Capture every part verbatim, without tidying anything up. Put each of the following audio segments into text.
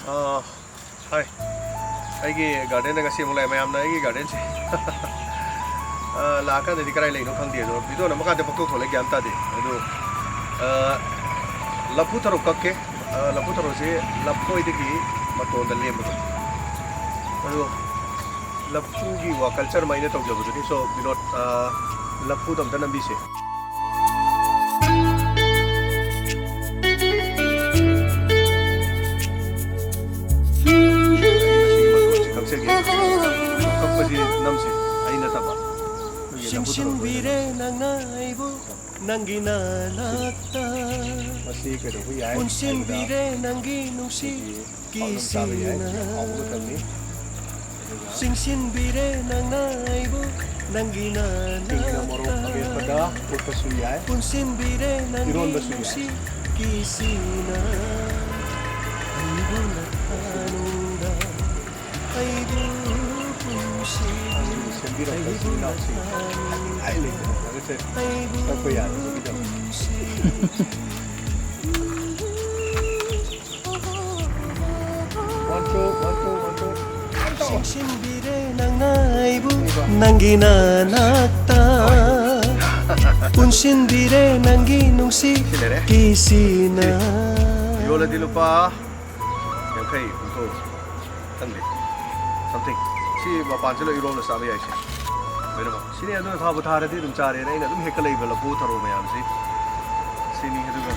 ꯑꯥ, ꯍꯥꯏ꯫ ꯑꯩꯒꯤ ꯒꯥꯔꯗꯦꯟꯗ ꯉꯁꯤ ꯑꯃꯨꯛ ꯂꯥꯛꯑꯦ꯫ ꯃꯌꯥꯝꯅ ꯑꯩꯒꯤ ꯒꯥꯔꯗꯦꯟꯁꯦ, ꯑꯥ, ꯂꯥꯛꯑꯀꯥꯟꯗꯗꯤ ꯀꯗꯥꯏ ꯂꯩꯅꯣ ꯈꯪꯗꯦ꯫ ꯑꯗꯣ ꯚꯤꯗꯤꯑꯣ ꯅꯝꯕ ꯀꯥꯟꯗ ꯄꯪꯊꯣꯛ ꯊꯣꯛꯂꯛꯑꯦ, ꯒ꯭ꯌꯥꯟ ꯇꯥꯗꯦ꯫ ꯑꯗꯣ, ꯑꯥ, ꯂꯐꯨ ꯊꯔꯣ ꯀꯛꯀꯦ꯫ ꯑꯥ, ꯂꯐꯨ ꯊꯔꯣꯁꯦ ꯂꯐꯣꯏꯗꯒꯤ ꯃꯇꯣꯟꯗ ꯂꯦꯝꯕꯗꯣ꯫ ꯑꯗꯣ ꯂꯐꯨꯒꯤ ꯋꯥ ꯀꯜꯆꯔ ꯃꯥꯏꯅ ꯇꯧꯖꯕꯗꯨꯅꯤ꯫ So, ꯕꯤꯅꯣꯗ, ꯑꯥ, ꯂꯐꯨꯗꯣ ꯑꯝꯇ ꯅꯝꯕꯤꯁꯦ꯫ ꯀꯛꯆꯒꯦ꯫ ꯀꯛꯄꯁꯤ ꯅꯝꯁꯤ, ꯑꯩ ꯅꯠꯇꯕ꯫ ꯑꯩꯈꯣꯏꯒꯤ ꯂꯐꯨ ꯊꯔꯣ ꯆꯤꯡꯁꯤꯟꯕꯤꯔꯦ ꯅꯪꯅ ꯑꯩꯕꯨ ꯅꯪꯒꯤ ꯅꯥꯅꯥꯛꯇ꯫ ꯃꯁꯤ ꯀꯩꯗꯧꯕ ꯌꯥꯏ ꯍꯥꯏꯕꯗ ꯄꯨꯟꯁꯤꯟꯕꯤꯔꯦ ꯅꯪꯒꯤ ꯅꯨꯡꯁꯤ ꯑꯩꯈꯣꯏꯒꯤ ꯄꯥꯛꯅꯝ ꯆꯥꯕ ꯌꯥꯏ, ꯀꯤꯁꯤꯅ꯫ ꯌꯥꯝ ꯍꯥꯎꯕ ꯃꯇꯝꯅꯤ꯫ ꯑꯗꯨꯒ ꯆꯤꯡꯁꯤꯟꯕꯤꯔꯦ ꯅꯪꯅ ꯑꯩꯕꯨ ꯅꯪꯒꯤ ꯍꯤꯡꯅ ꯃꯣꯔꯣꯛ ꯅꯥꯅꯥꯛꯇ꯫ ꯑꯃꯦꯠꯄꯗ ꯐꯨꯠꯄꯁꯨ ꯌꯥꯏ, ꯄꯨꯟꯁꯤꯟꯕꯤꯔꯦ ꯅꯪꯒꯤ ꯏꯔꯣꯟꯕꯁꯨ ꯌꯥꯏ꯫ ꯅꯨꯡꯁꯤ ꯀꯤꯁꯤꯅ꯫ ꯑꯩꯕꯨ ꯅꯊꯥꯅꯨꯡꯗ ꯑꯩꯕꯨ ꯄꯨꯟꯁꯤ꯫ ꯁꯦꯝꯕꯤꯔꯛꯄ ꯏꯆꯤꯜ ꯏꯅꯥꯎꯁꯤꯡ ꯍꯥꯏꯅꯤꯡꯉꯥꯏ ꯂꯩꯇꯅ ꯊꯥꯒꯠꯆꯔꯤ꯫ ꯀꯛꯄ ꯌꯥꯗꯕꯒꯤꯗꯃꯛ꯫ One, two, one, two, one, two. ꯆꯤꯡꯁꯤꯟꯕꯤꯔꯦ ꯅꯪꯅ ꯑꯩꯕꯨ ꯅꯪꯒꯤ ꯅꯥꯅꯥꯛꯇ꯫ ꯄꯨꯟꯁꯤꯟꯕꯤꯔꯦ ꯅꯪꯒꯤ ꯅꯨꯡꯁꯤ ꯁꯤ ꯂꯩꯔꯦ꯫ ꯀꯤꯁꯤꯅ꯫ ꯌꯣꯜꯂꯗꯤ ꯂꯨꯄꯥ ꯌꯥꯡꯈꯩ, ꯍꯨꯝꯐꯨ, ꯈꯪꯗꯦ, something꯫ ꯁꯤ ꯃꯄꯥꯟꯁꯤ ꯂꯣꯏ ꯏꯔꯣꯝꯅ ꯆꯥꯕ ꯌꯥꯏ꯫ ꯁꯤ ꯂꯣꯏꯅꯃꯛ ꯁꯤꯅꯤ꯫ ꯑꯗꯨꯅ ꯊꯥꯕꯨ ꯊꯥꯔꯗꯤ ꯑꯗꯨꯝ ꯆꯥꯔꯦꯅ ꯑꯩꯅ ꯑꯗꯨꯝ ꯍꯦꯛꯀ ꯂꯩꯕ ꯂꯐꯨ ꯊꯔꯣ ꯃꯌꯥꯝꯁꯤ꯫ ꯁꯤꯅꯤ꯫ ꯑꯗꯨꯒ,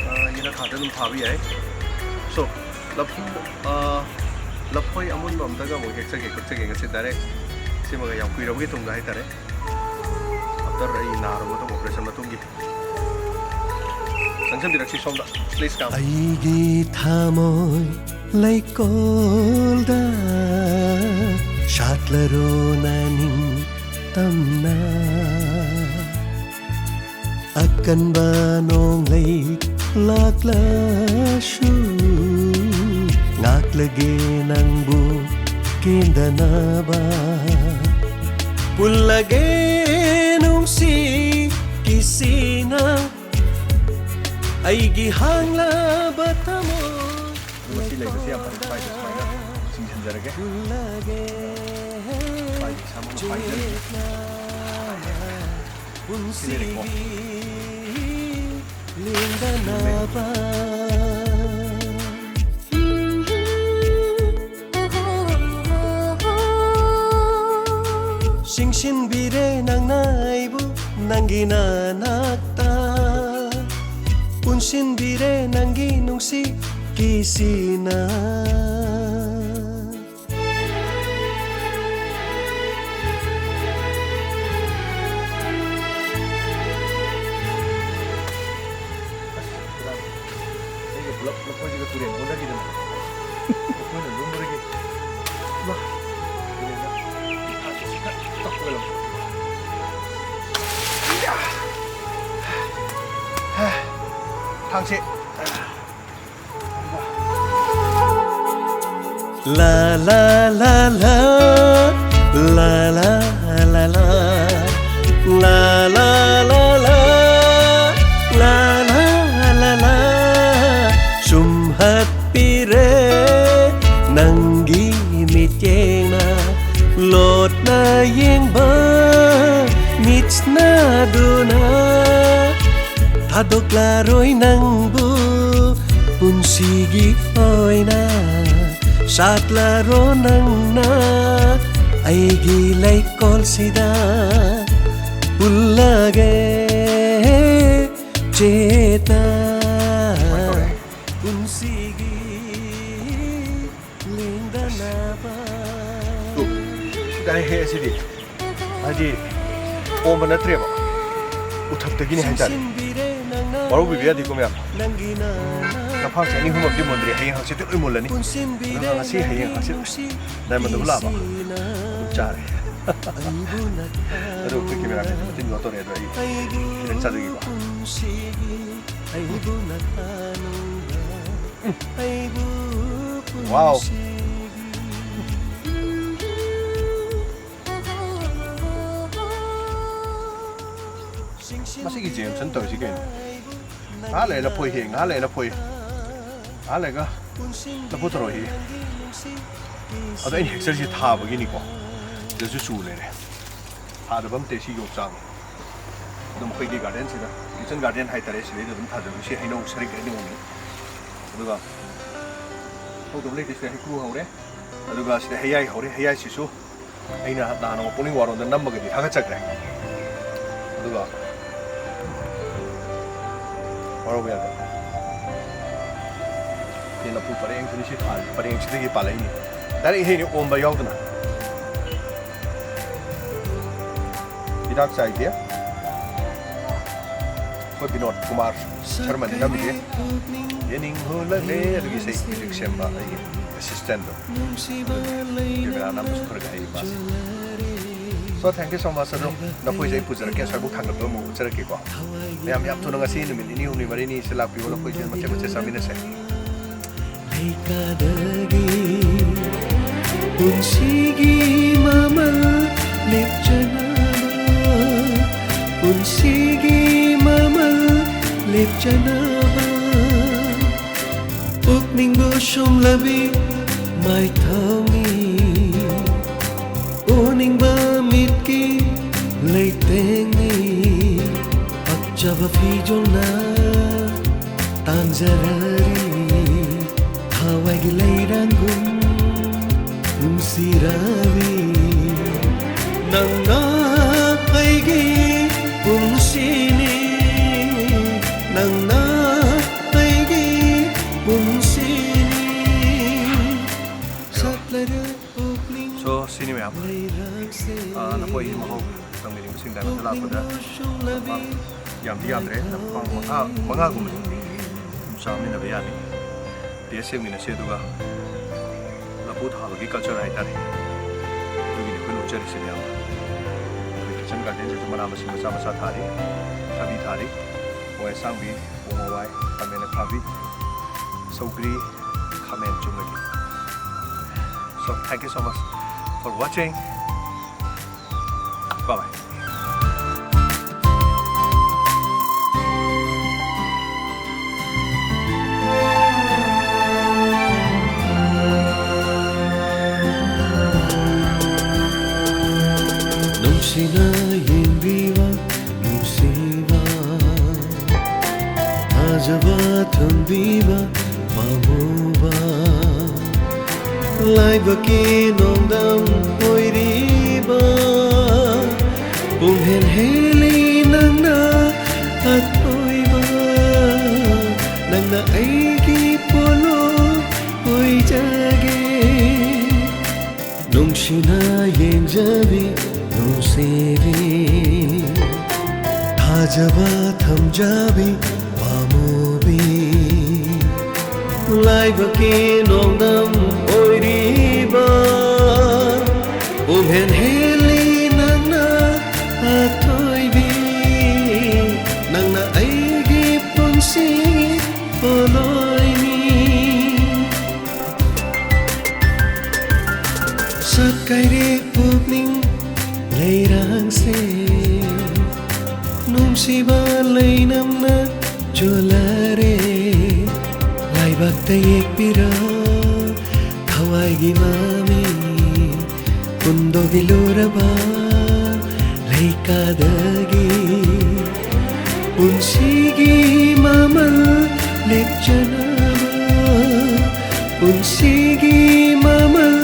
ꯑ, ꯌꯦꯅꯈꯥꯗ ꯑꯗꯨꯝ ꯊꯥꯕ ꯌꯥꯏ꯫ So, ꯂꯐꯨ, ꯑ, ꯂꯐꯣꯏ ꯑꯃꯨꯟꯕ ꯑꯝꯇꯒ ꯑꯃꯨꯛ ꯍꯦꯛꯆꯒꯦ, ꯈꯣꯠꯆꯒꯦ꯫ ꯉꯁꯤ direct ꯁꯤꯃꯒ ꯌꯥꯝ ꯀꯨꯏꯔꯕꯒꯤ ꯇꯨꯡꯗ ꯍꯥꯏꯇꯥꯔꯦ꯫ After ꯑꯩ ꯅꯥꯔꯕ ꯃꯇꯨꯡ, operation ꯃꯇꯨꯡꯒꯤ꯫ ꯆꯪꯁꯤꯟꯕꯤꯔꯛꯁꯤ ꯁꯣꯝꯗ, please come꯫ ꯑꯩꯒꯤ ꯊꯃꯣꯏ ꯂꯩꯀꯣꯜꯗ ꯁꯥꯠꯂꯔꯣ ꯅꯅꯤꯡ ꯇꯝꯅ꯫ ꯑꯀꯟꯕ ꯅꯣꯡꯂꯩ ꯂꯥꯛꯂꯁꯨ ꯉꯥꯛꯂꯒꯦ ꯅꯪꯕꯨ ꯀꯦꯟꯗꯅꯕ꯫ ꯄꯨꯜꯂꯒꯦ ꯅꯨꯡꯁꯤ ꯀꯤꯁꯤꯅ ꯑꯩꯒꯤ ꯍꯥꯡꯂꯕ ꯊꯃꯣꯏ꯫ ꯂꯩꯕꯁꯦ ꯌꯥꯝ ꯐꯔꯦ꯫ ꯁ꯭ꯋꯥꯏꯗ ꯁꯨꯃꯥꯏꯅ ꯆꯤꯡꯁꯤꯟꯖꯔꯒꯦ꯫ ꯁ꯭ꯋꯥꯏꯗ ꯏꯁꯥꯃꯛꯅ ꯄꯥꯏꯖꯔꯒꯦ꯫ ꯁꯤ ꯂꯩꯔꯦꯀꯣ꯫ ꯆꯤꯡꯁꯤꯟꯕꯤꯔꯦ ꯅꯪꯅ ꯑꯩꯕꯨ ꯅꯪꯒꯤ ꯅꯅꯥꯛꯇ, ꯄꯨꯟꯁꯤꯟꯕꯤꯔꯦ ꯅꯪꯒꯤ ꯅꯨꯡꯁꯤ ꯀꯤꯁꯤꯅ꯫ ꯑꯩꯒ ꯄꯨꯂꯞ ꯃꯈꯣꯏꯁꯤꯒ ꯇꯨꯔꯦꯟ ꯑꯣꯟꯅꯈꯤꯗꯅ꯫ ꯃꯈꯣꯏꯅ ꯂꯨꯝꯕꯗꯒꯤ ꯏꯃꯥ! ꯇꯨꯔꯦꯟꯗ ꯇꯞꯄꯒ ꯂꯪꯊꯣꯛꯈꯤꯕ꯫ ꯊꯥꯡꯁꯦ꯫ La la la la, la la la la, la la la la, la la la la. ꯆꯨꯝꯍꯠꯄꯤꯔꯦ ꯅꯪꯒꯤ ꯃꯤꯠꯌꯦꯡꯅ, ꯂꯣꯠꯅ ꯌꯦꯡꯕ ꯃꯤꯠꯁꯅꯗꯨꯅ꯫ ꯊꯥꯗꯣꯛꯂꯔꯣꯏ ꯅꯪꯕꯨ ꯄꯨꯟꯁꯤꯒꯤ ꯑꯣꯏꯅ꯫ ꯁꯥꯠꯂꯔꯣ ꯅꯪꯅ ꯑꯩꯒꯤ ꯂꯩꯀꯣꯜꯁꯤꯗ꯫ ꯄꯨꯜꯂꯒꯦ ꯆꯦꯠꯅ ꯄꯨꯟꯁꯤꯒꯤ ꯂꯦꯡꯗꯅꯕ꯫ ꯇꯨ, ꯁꯤꯗꯥꯏ ꯍꯦꯛ ꯑꯁꯤꯗꯤ꯫ ꯍꯥꯏꯗꯤ, ꯑꯣꯝꯕ ꯅꯠꯇ꯭ꯔꯦꯕ꯫ ꯎꯊꯛꯇꯒꯤꯅꯤ ꯍꯥꯏꯇꯥꯔꯦ꯫ ꯋꯥꯔꯧꯕꯤꯕ ꯌꯥꯗꯦꯀꯣ, ꯃꯌꯥꯝ꯫ ꯂꯐꯥꯡꯁꯦ ꯑꯅꯤ ꯑꯍꯨꯝ ꯑꯃꯗꯤ ꯃꯨꯟꯗ꯭ꯔꯤ꯫ ꯍꯌꯦꯡ ꯍꯪꯆꯤꯠꯇꯤ ꯂꯣꯏ ꯃꯨꯜꯂꯅꯤ꯫ ꯑꯗꯨꯒ ꯉꯁꯤ, ꯍꯌꯦꯡ ꯍꯪꯆꯤꯠ diamond ꯗꯕꯨ ꯂꯥꯛꯑꯕ꯫ ꯑꯗꯨꯝ ꯆꯥꯔꯦ꯫ ꯑꯗꯨ ꯑꯩꯈꯣꯏ cameraman ꯃꯇꯤꯟ ꯌꯣꯠꯇꯣꯔꯦ꯫ ꯑꯗꯣ ꯑꯩ ꯈꯤꯇꯪ ꯆꯥꯖꯒꯦꯀꯣ꯫ ꯋꯥꯎ꯫ ꯃꯁꯤꯒꯤ Jameson ꯇꯧꯔꯤꯁꯤ ꯀꯩꯅꯣ? ꯉꯥꯏꯍꯥꯛ ꯂꯩꯔ ꯂꯐꯣꯏ ꯍꯦꯛ, ꯉꯥꯏꯍꯥꯛ ꯂꯩꯔ ꯂꯐꯣꯏ, ꯉꯥꯏꯍꯥꯛ ꯂꯩꯔꯒ ꯂꯐꯨ ꯊꯔꯣ ꯍꯦꯛꯏ꯫ ꯑꯗꯣ ꯑꯩꯅ ꯍꯦꯛꯆꯔꯤꯁꯦ ꯊꯥꯕꯒꯤꯅꯤꯀꯣ꯫ ꯁꯤꯗꯁꯨ ꯆꯨ ꯂꯩꯔꯦ꯫ ꯊꯥꯗꯕ ꯑꯝꯇꯦ ꯁꯤ ꯌꯣꯡꯆꯥꯛꯅꯤ꯫ ꯑꯗꯨꯝ ꯑꯩꯈꯣꯏꯒꯤ garden ꯁꯤꯗ, kitchen garden ꯍꯥꯏꯇꯥꯔꯦ, ꯁꯤꯗꯩꯗ ꯑꯗꯨꯝ ꯊꯥꯖꯕ꯫ ꯁꯤ ꯍꯩꯅꯧ ꯁꯔꯤꯛ ꯍꯩꯅꯧꯅꯤ꯫ ꯑꯗꯨꯒ ꯍꯧꯗꯕ ꯂꯩꯇꯦ꯫ ꯁꯤꯗ ꯍꯩꯀ꯭ꯔꯨ ꯍꯧꯔꯦ꯫ ꯑꯗꯨꯒ ꯁꯤꯗ ꯍꯩꯌꯥꯏ ꯍꯧꯔꯦ꯫ ꯍꯩꯌꯥꯏꯁꯤꯁꯨ ꯑꯩꯅ ꯅꯍꯥꯟ ꯅꯣꯡꯃ ꯄꯨꯛꯅꯤꯡ ꯋꯥꯔꯣꯝꯗ ꯅꯝꯃꯒꯗꯤ ꯊꯥꯒꯠꯆꯈ꯭ꯔꯦ꯫ ꯑꯗꯨꯒ ꯋꯥꯔꯧꯕ ꯌꯥꯗꯦ꯫ ꯁꯤ ꯂꯐꯨ ꯄꯔꯦꯡꯁꯤꯅꯤ, ꯁꯤ ꯊꯥꯔꯤ ꯄꯔꯦꯡꯁꯤꯗꯒꯤ ꯄꯥꯜꯂꯛꯏꯅꯤ꯫ Direct ꯍꯦꯛꯏꯅꯤ, ꯑꯣꯝꯕ ꯌꯥꯎꯗꯅ꯫ ꯍꯤꯗꯥꯛ ꯆꯥꯏꯗꯦ꯫ ꯑꯩꯈꯣꯏ ꯕꯤꯅꯣꯗ ꯀꯨꯃꯥꯔ ꯁꯔꯃꯅ ꯅꯝꯃꯤꯁꯦ꯫ ꯌꯦꯡꯅꯤꯡ ꯍꯨꯜꯂꯛꯂꯦ꯫ ꯑꯗꯨꯒꯤ ꯏꯁꯩ music ꯁꯦꯝꯕ ꯑꯩꯒꯤ assistant ꯗꯣ꯫ Camera ꯅꯝꯕꯁꯨ ꯈꯔ ꯈꯔ ꯍꯩ ꯃꯥꯁꯦ꯫ So, thank you so much꯫ ꯑꯗꯣ ꯂꯐꯣꯏꯁꯦ ꯑꯩ ꯄꯨꯖꯔꯛꯀꯦ, ꯑꯁ꯭ꯋꯥꯏꯐꯥꯎ ꯊꯥꯡꯒꯠꯄ ꯑꯃꯨꯛ ꯎꯠꯆꯔꯛꯀꯦꯀꯣ꯫ ꯃꯌꯥꯝ ꯌꯥꯝ ꯊꯨꯅ ꯉꯁꯤ ꯅꯨꯃꯤꯠ ꯅꯤꯅꯤ ꯍꯨꯝꯅꯤ ꯃꯔꯤꯅꯤ ꯁꯤ ꯂꯥꯛꯄꯤꯌꯣ, ꯂꯐꯣꯏꯁꯦ ꯃꯆꯦꯠ ꯃꯆꯦꯠ ꯆꯥꯃꯤꯟꯅꯁꯦ꯫ ꯂꯩꯀꯥꯗꯒꯤ ꯄꯨꯟꯁꯤꯒꯤ ꯃꯃꯜ ꯂꯦꯞꯆꯅꯕ, ꯄꯨꯟꯁꯤꯒꯤ ꯃꯃꯜ ꯂꯦꯞꯆꯅꯕ, ꯄꯨꯛꯅꯤꯡꯕꯨ ꯁꯨꯝꯂꯕꯤ ꯃꯥꯏꯊꯧꯅꯤ꯫ ꯎꯅꯤꯡꯕ ꯃꯤꯠꯀꯤ ꯂꯩꯇꯦꯡꯅꯤ꯫ ꯄꯛꯆꯕ ꯐꯤꯖꯣꯜꯅ ꯇꯥꯟꯖꯔꯔꯤ꯫ ꯊꯋꯥꯏꯒꯤ ꯂꯩꯔꯥꯡꯒꯨꯝ ꯅꯨꯡꯁꯤꯔꯔꯤ꯫ ꯅꯪꯅ ꯑꯩꯒꯤ ꯄꯨꯟꯁꯤꯅꯤ꯫ ꯅꯪꯅ ꯑꯩꯒꯤ ꯄꯨꯟꯁꯤꯅꯤ꯫ ꯁꯛꯂꯔꯣꯏ ꯄꯨꯛꯅꯤꯡ꯫ So, ꯁꯤꯅꯤ ꯃꯌꯥꯝ꯫ ꯂꯩꯔꯥꯡꯁꯦ꯫ ꯑꯥ, ꯂꯐꯣꯏ ꯃꯍꯥꯎ ꯇꯝꯕꯤꯅꯤꯡꯕꯁꯤꯡ diamond ꯗ ꯂꯥꯛꯄꯗ ꯄꯨꯛꯅꯤꯡ ꯃꯣꯁꯨꯝꯂꯕꯤ ꯃꯌꯥꯝꯗꯤ ꯌꯥꯝꯗ꯭ꯔꯦ꯫ ꯂꯐꯣꯏ ꯃꯉꯥ, ꯃꯉꯥꯒꯨꯝꯕꯗꯤ ꯑꯗꯨꯝ ꯆꯥꯃꯤꯟꯅꯕ ꯌꯥꯅꯤ꯫ Taste ꯌꯦꯡꯃꯤꯟꯅꯁꯤ꯫ ꯑꯗꯨꯒ ꯂꯐꯨ ꯊꯥꯕꯒꯤ culture ꯍꯥꯏꯇꯥꯔꯦ, ꯑꯗꯨꯒꯤꯅꯤ ꯑꯩꯈꯣꯏꯅ ꯎꯠꯆꯔꯤꯁꯤ ꯃꯌꯥꯝ꯫ ꯑꯩꯈꯣꯏ kitchen garden ꯁꯤꯁꯨ ꯃꯅꯥ ꯃꯁꯤꯡ ꯃꯆꯥ ꯃꯆꯥ ꯊꯥꯔꯤ, ꯊꯕꯤ ꯊꯥꯔꯤ, ꯍꯋꯥꯏ ꯑꯁꯥꯡꯕꯤ, ꯄꯣꯡ ꯍꯋꯥꯏ, ꯈꯥꯃꯦꯟ ꯑꯈꯥꯕꯤ, ꯁꯧꯒ꯭ꯔꯤ, ꯈꯥꯃꯦꯟ ꯆꯨꯝꯅꯒꯤ꯫ So, thank you so much for watching. Bye bye. ꯂꯥꯏꯕꯛꯀꯤ ꯅꯣꯡꯗꯝ ꯑꯣꯏꯔꯤꯕ ꯄꯨꯝꯍꯦꯟ ꯍꯦꯜꯂꯤ ꯅꯪꯅ ꯑꯊꯣꯏꯕ꯫ ꯅꯪꯅ ꯑꯩꯒꯤ ꯄꯣꯠꯂꯣꯏ ꯑꯣꯏꯖꯒꯦ꯫ ꯅꯨꯡꯁꯤꯅ ꯌꯦꯡꯖꯕꯤ ꯅꯨꯡꯁꯤꯕꯤ, ꯊꯥꯖꯕ ꯊꯝꯖꯕꯤ ꯄꯥꯝꯃꯨꯕꯤ꯫ ꯂꯥꯏꯕꯛꯀꯤ ꯅꯣꯡꯗꯝ ꯑꯣꯏꯔꯤꯕ ꯄꯨꯝꯍꯦꯟ ꯍꯦꯜꯂꯤ ꯅꯪꯅ ꯑꯊꯣꯏꯕꯤ꯫ ꯅꯪꯅ ꯑꯩꯒꯤ ꯄꯨꯟꯁꯤ ꯄꯣꯠꯂꯣꯏꯅꯤ꯫ ꯁꯛꯀꯥꯏꯔꯦ ꯄꯨꯛꯅꯤꯡ ꯂꯩꯔꯥꯡꯁꯦ, ꯅꯨꯡꯁꯤꯕ ꯂꯩꯅꯝꯅ ꯆꯣꯜꯂꯔꯦ꯫ ꯂꯥꯏꯕꯛꯇ ꯌꯦꯛꯄꯤꯔꯣ ꯊꯋꯥꯏꯒꯤ ꯃꯃꯤ, ꯍꯨꯟꯗꯣꯛꯂꯨꯔꯕ ꯂꯩꯀꯥꯗꯒꯤ꯫ ꯄꯨꯟꯁꯤꯒꯤ ꯃꯃꯜ ꯂꯦꯞꯆꯅꯕ, ꯄꯨꯟꯁꯤꯒꯤ ꯃꯃꯜ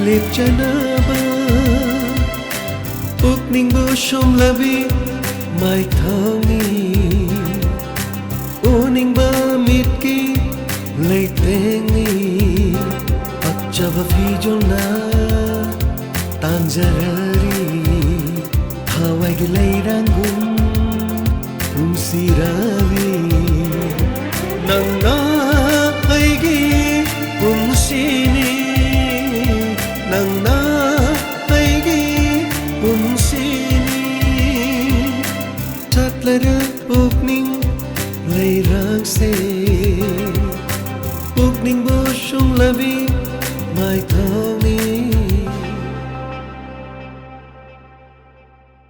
ꯂꯦꯞꯆꯅꯕ, ꯄꯨꯛꯅꯤꯡꯕꯨ ꯁꯨꯝꯂꯕꯤ ꯃꯥꯏꯊꯣꯡꯅꯤ꯫ ꯎꯅꯤꯡꯕ ꯃꯤꯠꯀꯤ ꯂꯩꯇꯦꯡꯅꯤ꯫ ꯄꯛꯆꯕ ꯐꯤꯖꯣꯜꯅ ꯇꯥꯡꯖꯔꯔꯤ꯫ ꯊꯋꯥꯏꯒꯤ ꯂꯩꯔꯥꯡꯒꯨꯝ ꯅꯨꯡꯁꯤꯔꯕꯤ꯫ ꯅꯪꯅ ꯑꯩꯒꯤ ꯄꯨꯟꯁꯤꯅꯤ꯫ ꯅꯪꯅ ꯑꯩꯒꯤ ꯄꯨꯟꯁꯤꯅꯤ꯫ ꯆꯠꯂꯔ ꯄꯨꯛꯅꯤꯡ ꯂꯩꯔꯥꯡꯁꯦ, ꯄꯨꯛꯅꯤꯡꯕꯨ ꯁꯨꯝꯂꯕꯤ